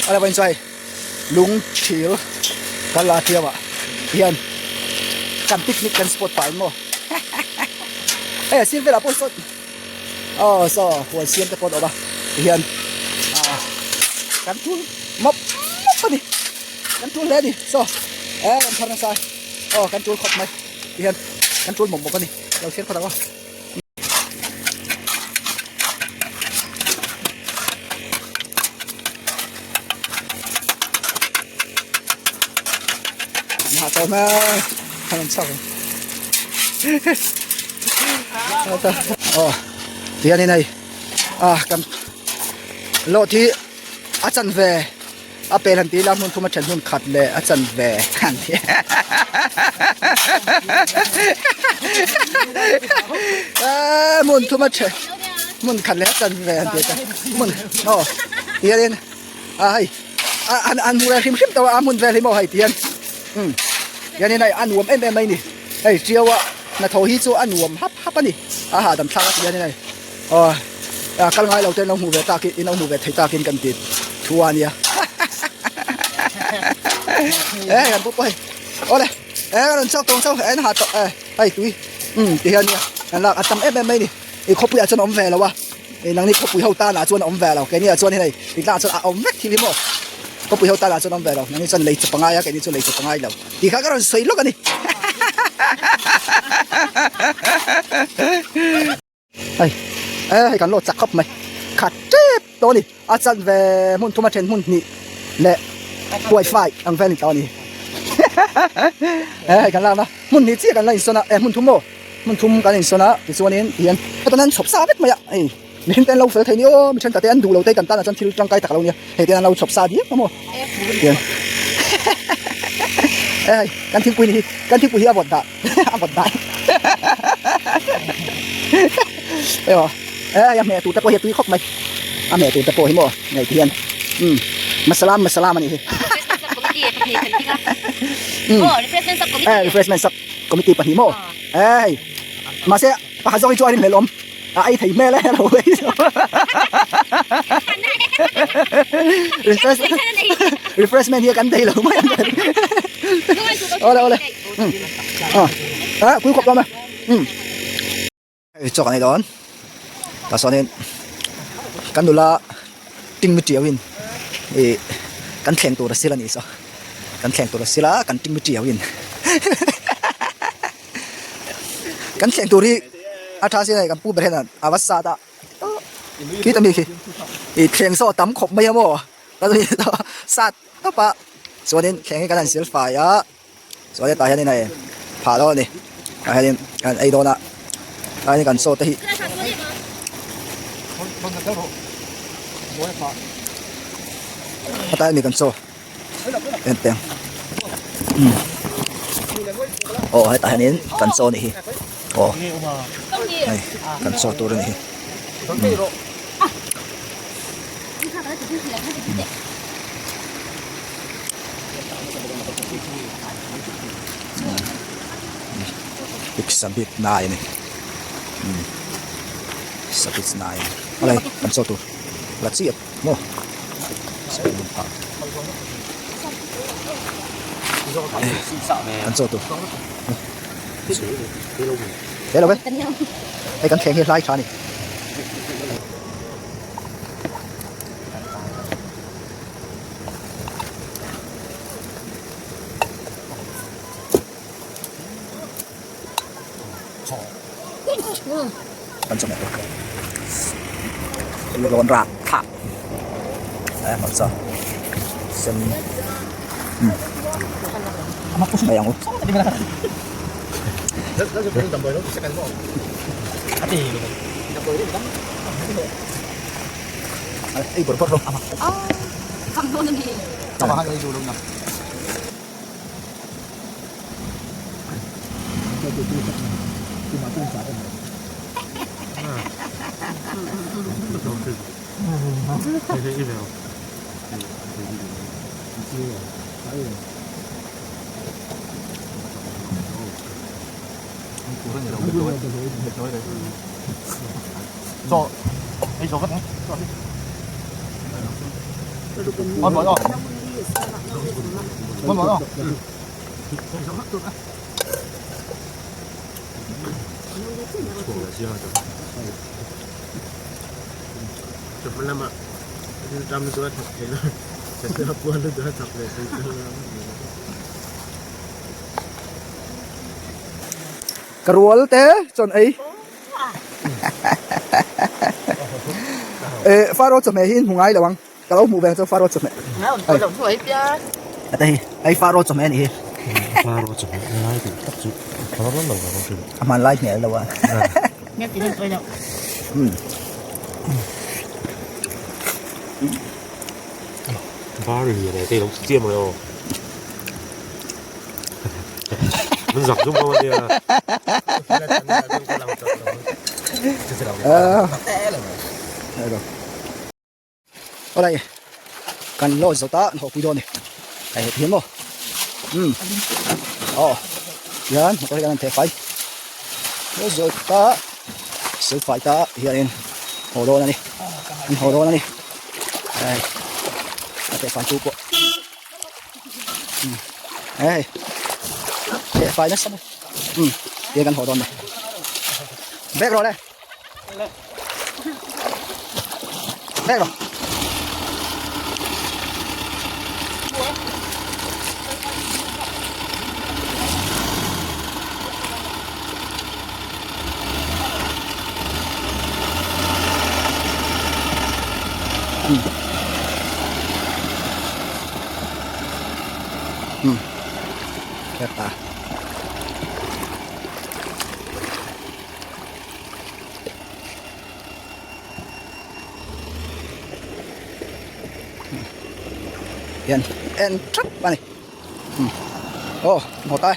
A lo in chuai lung thil kan la thiam ah hian kan picnic kan spot pah in maw hei a sir velah pawh sawn aw saw huan siam te pawh an awm a tihian ah kan thul mawp mawp a ni kan tul hle a ni saw eh kan thar nasa aw kan tul khawp mai tihian kan tul mawp mawp a ni lo thlir phawt ang aw. Aw tihianin hei a kan lawt hi a chanve a pel han tih ila hmun thum a then hmun khat leh a chanve han ti a hmun thum a then hmun khat leh a chanve han ti ta hmun aw tihianin a hei a an an hmuh ve hrim hrim tawh a a hmun vel hi maw hei tihian umm tihianin hei a nuam em em mai a ni hei tiau a hnathawh hi chu a nuam hap hap a ni a hahdam thlak a tihianin hei aw a kal ngai lo te an lo hmuh ve tak in lo hmuh ve thei takin kan ti thu a nia e kan pawh pawh hei awle e ka rawn chhuak tawng chauh en ha tawh e hei tui umm ti hian nia kan lak a tam em em mai ni i khawpuiah chuan a awm ve lo a ih nangni khawpui ho tanah chuan a awm ve lo keini ah chuan hei i tlanah chuan a awm vek thil hi maw khawpui ho tanah chuan a awm ve lo nangni chuan lei chawp a ngai a keini chu lei chawp a ngai lo tih kha ka rawn sawi lawk a ni. Hei e hei kan lawt chak khawp mai khat tep tawh a ni a chanve hmun thum a then hmun hnih leh wifi ang vel a ni tawh a ni e hei kan lakna hmun hnih chiah kan la insawn a e hmun thum maw hmun thum kan insawn a tichuanin tihian heta an chhawp sa vek mai a hei mihring te an lo fel thei ni aw mi thenkhat te an duh lo te kan tan ah chuan thil tangkai tak a lo nia hei te an lo chhawp sa diak a maw tihian e hei kan thingpui ni hi kan thingpui hi a vawt dah. a vawt dai ewa e a hmeh tur te pawh hi a tui khawp mai a hmeh tur te pawh hi maw ngei ti hian umm masala masala a nih hi umm e refreshment sub committee pahnih maw e hei mahse pakhat zawk hi chu a rinhlelh awm a ei thei hmel e lo ei refreshment hi kan thei lo mai ang awle awle a pui khawp hlawm e hei chaw kan ei dawn tah sawnin kan nula ting mi tiau in ih kan thleng tur a sil a nih saw kan thleng tur a sil a kan ting mi tiau in. Kan thleng tur hi a tha sin a kan pu ber hian a va sat a khi ta mi khi ih thleng saw a tam khawp mai a maw sat tawp a chuanin thleng hi kan han sil fai a chuan hetah hianin hei phah dawn a ni tah hianin kan ei dawn a tah hianin kan chaw te hi hetah hian mi kan chaw. En teh ang umm aw hetah hianin kan chaw anih hi aw hei kan chaw tur anih hi umm. Sabit nai a ni umm sabit nai a ni kan chaw tur la chiah. Maw kan chaw tur he lo ve hei kan thleng hi hlai tha a ni. Kan chawhmeh tur rawn rak thak a hmarcha sen mai ang u. Ei bawrh bawrh rawh. Ka rual te chuan ei eh faro chawhmeh hi in hmu ngai lo ang ka lo hmuh ve ang chu faro chawhmeh ate hi hei faro chawhmeh a nih hi faro chawhmeh lai duh tak chu a hman lai hmel lo a Bar lian e te lo chiam mai aw. Mun zak zum lo ania. Awlai kan lo zo ta an haw pui dawn ni. Hei heti hian maw. Um. Aw. Hian motor hi kan han theh fai. Lo zo ta sil fai ta hianin haw dawn a ni. An haw dawn a ni. Hei a theh fai chu pawh. Hei theh fai nasa mai. Um tiang kan haw dawn ni. Bag rawh le. Bag rawh. Kherta. Hian en thap a ni. Aw hmuh ta e.